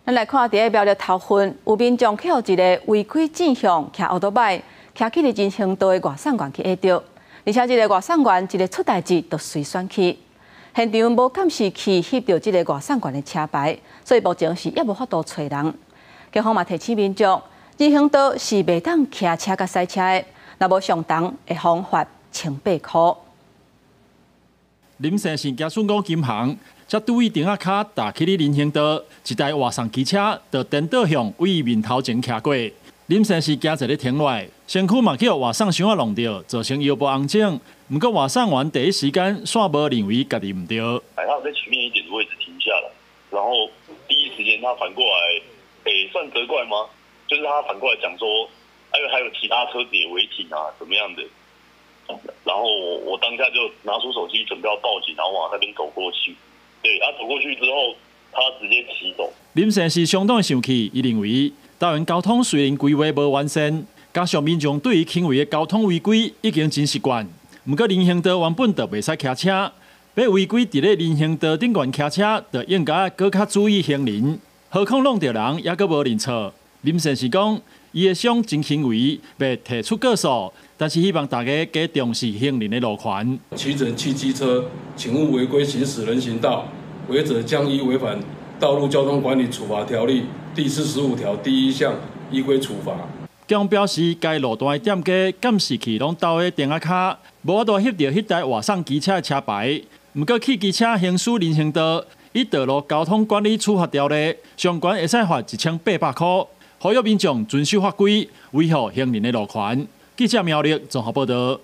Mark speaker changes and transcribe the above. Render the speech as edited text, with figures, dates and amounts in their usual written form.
Speaker 1: 咱來看佇咧苗栗頭份，有民眾去予一个違規進向騎歐多擺，騎去佇人行道的外送員去壓著，而且這个外送員一个出代誌就隨選去，現場無監視器翕著這个外送員的車牌，所以目前是猶無法度揣人。警方嘛提醒民眾，人行道是袂當騎車佮賽車的，若無相同會予罰千八箍。
Speaker 2: 林姓是行出五金行，才拄伊燈仔跤踏去咧人行道，一台外送機車就顛倒向對伊面頭前騎過。林先生驚一咧停落來，身軀嘛去予外送箱仔挵著，造成腰部紅腫。毋過外送員第一時間煞無認為家己毋對。
Speaker 3: 他有在前面一點的位置停下來，然後第一時間他反過來，算責怪嗎？就是他反過來講說，因為還有其他車子也違停啊，怎麼樣的？然後我當下就拿出手機準備要報警，然後往那邊走過去。對，他走過去之後，他直接騎走。
Speaker 2: 林先生相當生氣，伊認為台灣交通雖然規劃無完善，加上民眾對於輕微的交通違規已經真習慣。毋過人行道原本就袂使騎車，欲違規佇咧人行道頂懸騎車，就應該閣較注意行人。何況挵著人，猶閣無認錯。林先生講，伊的傷真輕微，袂提出告訴，但是希望大家加重視行人的路權。
Speaker 4: 騎乘汽機車，請勿違規行駛人行道，違者將依違反道路交通管理處罰條例第45條第一項依規處罰。
Speaker 2: 警方表示，該路段的店家監視器攏斗佇燈仔跤，無法度翕著彼台外送機車的車牌。毋過，汽機車行駛人行道，依道路交通管理處罰條例，上懸會使罰1800箍。呼籲民眾遵守法規，維護行人的路權。記者苗栗綜合報道。